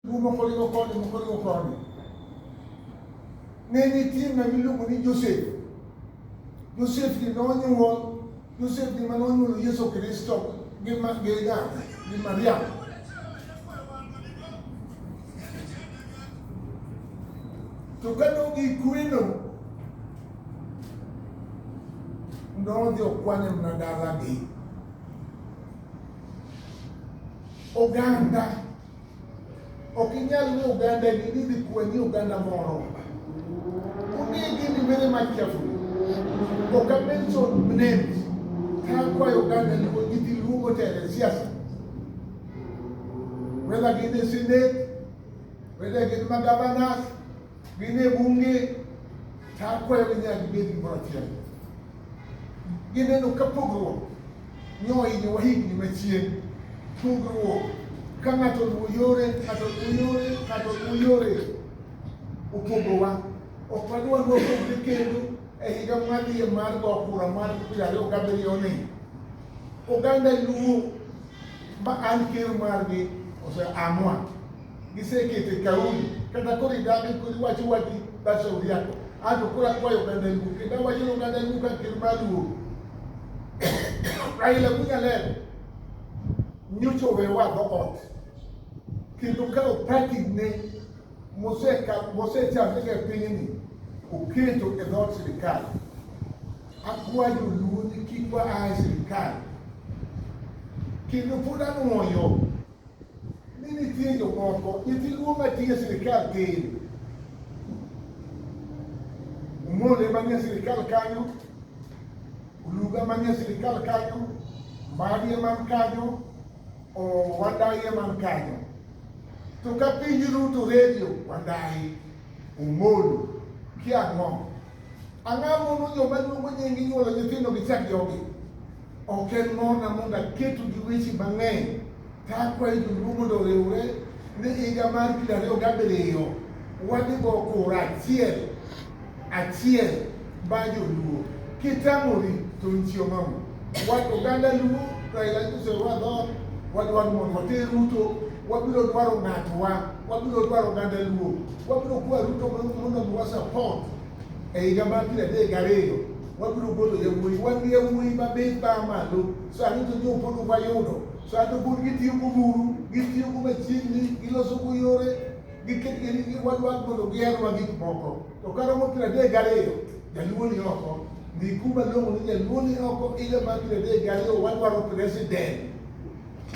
Moko riwo koni, moko riwo koni. Ne nitie ng'ama iluongo ni Joseph. Joseph ni nonyuol, Joseph ni mane onyuolo Yesu Kristo gi ma gi ng'ane, gi Mariam. To kane ogik kweno, nodhi okwanye mana dalagi. Oganda Ok inyal we oganda ni ni dhi kwanyi oganda moro. Ung'e gini very much carefully. Ok a mention names. Ka akwayo oganda ni nyithi Luo motelo e siasa. Whether gin e senate, whether gin ma governors, gin e bunge, to akwayo ni nyaka gibed gimoro achiel. Gineno ka pogruok nyohinyowa higni machien. Pogruok ka ng'ato oluwo yore, ng'ato oluwo yore, ng'ato oluwo yore, opogowa. Ok wadwar ni wapogre kendo e higa mwadhiye mar go kura mar 27 ni. Oganda Luo ma an ker margi oseamua. Gisekete kauli kata koro idagi koro iwacho wachi that's shauri yako. Anto koro akwayo oganda Luo kendo awacho ni oganda Luo ka ker mar Luo. Raila Gunya Lego nyocha owewa dhoot kendo kawo party ne mosechakre e pinyni oketo e dhood sirikal. Akwayo Luo ni kik wa a e sirikal. Kendo pod anuoyo ni nitie jomoko, nyithi Luo matiyo e sirikal tin. Omolo ema nie sirikal kanyo, Oluga manie sirikal kanyo, Mbadi ema man kanyo, Wandayi ema man kanyo. To ka piny Ruto redio, Wandayi, Omolo, kia ang'o? Ang'o mono joma luongo nying inyuolo nyithindo gi chak jogi? Ok en morna mondo aketu gi weche mang'eny to akwayo joluo mondo oriwre ni higa mar 27 wadhi go kura achiel achiel mar joluo. Kitamori to nchio mamu. Wat oganda Luo Raila osewa dhoot wadwaro mondo water Ruto, wabiro dwaro ng'atwa, wabiro dwaro oganda Luo, wabiro kwa Ruto mondo omiwa support e higa mar 32 wabiro golo yawuoyi, wan gi yawuoyi mabith baa malo, sani to nyo pod ok wayudo, sani to pod gitiyo goburu, gitiyo go machiegni, giloso go yore, wadwaro mondo gihernwa gik moko. To karomo 32, jaluo ni oko, ndiku malong'o ni jaluo ni oko higa mar 32 wadwaro president.